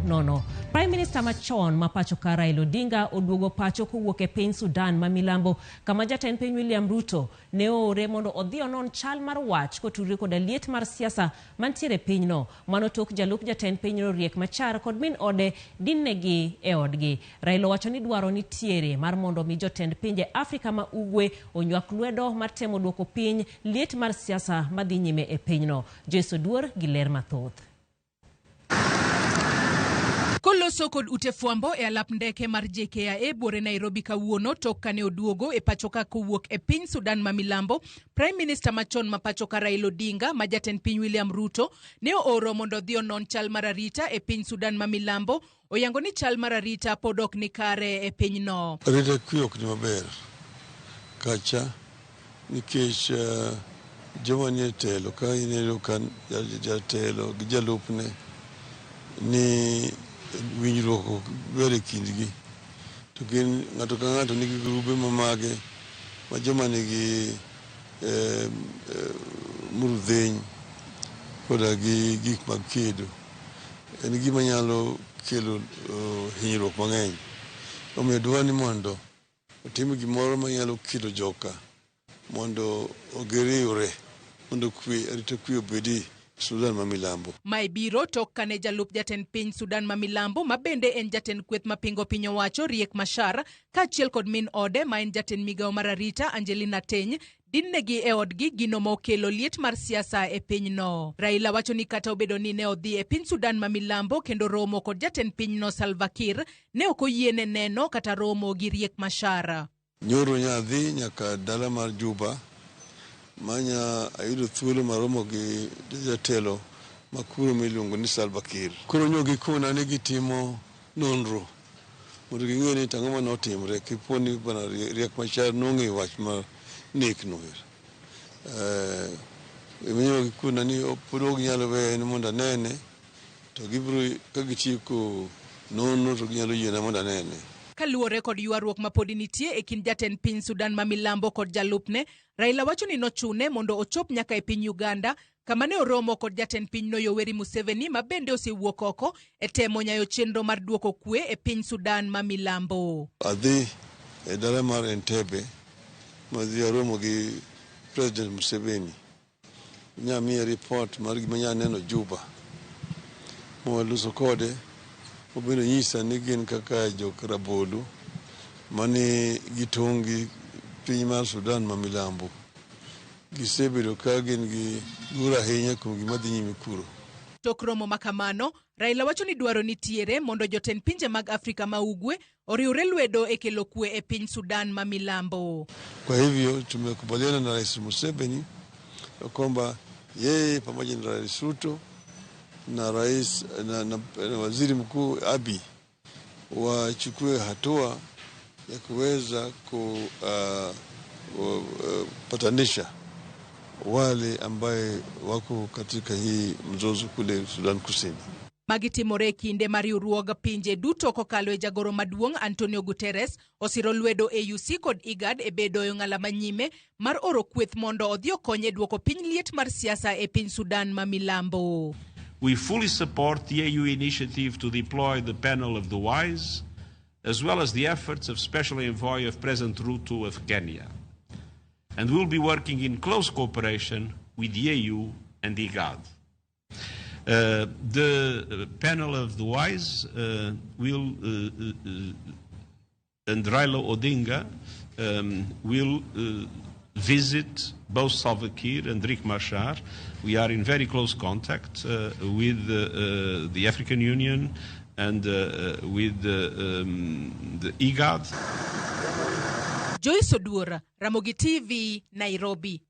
nono. Prime Minister machon ma pacho ka Raila Odinga oduogo pacho kowuok e piny Sudan ma milambo kama jatend piny William Ruto ne oore mondo odhi onon chal mar wach kotudore koda liet mar siasa mantiere e pinyno. Mano tok jalup jatend pinyno Riek Machar kod min ode dinnegi e odgi. Raila owacho ni dwaro nitiere mar mondo mi jotend pinje Afrika ma Ugwe onywak lwedo mar temo duoko piny liet mar siasa madhi nyime e pinyno. Joyce Oduor gi ler mathoth. Koloso kod ute fwambo e alap ndeke mar JKIA buore Nairobi kawuono tok kane oduogo e pachoka kowuok e piny Sudan ma milambo, Prime Minister machon ma pachoka Raila Odinga ma jatend piny William Ruto ne ooro mondo odhi onon chal mar arita e piny Sudan ma milambo, oyango ni chal mar arita pod ok ni kare e pinyno. Arita kwe ok ni maber kacha nikech joma nie telo ka ineno ka jatelo gi jalupne ni winjruok ok ber e kindgi to gin ng'ato ka ng'ato nigi grube ma mage ma joma nigi mrudheny koda gi gik mag kedo en gima nyalo kelo hinyruok mang'eny. Omiyo dwa ni mondo otim gimoro manyalo kelo joka mondo giriwre mondo kwe arita kwe obedi Sudan ma milambo. Mae biro tok kane jalup jatend piny Sudan ma milambo ma bende en jatend kweth mapingo piny owacho Riek Machar kaachiel kod min ode ma en jatend migawo mar arita Angelina Teny dinnegi e odgi gino ma okelo liet mar siasa e pinyno. Raila wacho ni kata obedo ni ne odhi e piny Sudan ma milambo kendo romo kod jatend pinyno Salva Kiir, ne ok oyiene neno kata romo gi Riek Machar. Nyoro nyadhi nyaka dala mar Juba manya ayudo thuolo maromo gi jatelo makuro miluongo ni Salva Kiir. Koro nyo gikona ni gitimo nonro mondo ging'e ni tang'o mane otimre kipo ni bwana Riek Machar nong'eyo wach mar nek no. Nyo gikona ni pod ok ginyal weye ni mondo anene to gibiro ka gitieko nonro to ginyalo yiena mondo anene. Kaluwore kod ywaruok ma podi nitie e kind jatend piny Sudan ma milambo kod jalupne, Raila wacho ni nochune mondo ochop nyaka e piny Uganda kama ne oromo kod jatend pinyno Yoweri Museveni ma bende osewuok oko e temo nyayo chenro mar duoko kwe e piny Sudan ma milambo. Adhi e dala mar Entebbe madhi aromo gi President Museveni nyamiye report mar gima nya neno Juba mawaloso kode obiro nyisa ni gin kaka jok rabolo mane gitong' gi piny mar Sudan ma milambo gisebedo ka gin gi luor ahinya kuom gima dhi nyime kuro. Tok romo ma kamano, Raila wacho ni dwaro nitiere mondo jotend pinje mag Afrika ma Ugwe oriwre lwedo e kelo kwe e piny Sudan ma milambo. Kwa hivyo tumekubaliana na Rais Museveni kwamba yeye pamoja na Rais Ruto na rais na waziri mkuu Abiy wachukue hatua ya kuweza kupatanisha wale ambaye wako katika hii mzozo kule Sudan Kusini. Magi timore e kinde ma riwruog pinje duto kokalo e jagoro maduong' Antonio Guterres osiro lwedo AUC kod IGAD e bedo e ong'ala manyime mar oro kweth mondo odhi okony e duoko piny liet mar siasa e piny Sudan ma milambo. We fully support the AU initiative to deploy the panel of the wise, as well as the efforts of Special Envoy of President Ruto of Kenya. And we'll be working in close cooperation with the AU and IGAD. The panel of the wise will, and Raila Odinga will visit both Salva Kiir and Riek Machar. We are in very close contact with the African Union and with the IGAD. Joyce Oduor, Ramogi TV, Nairobi.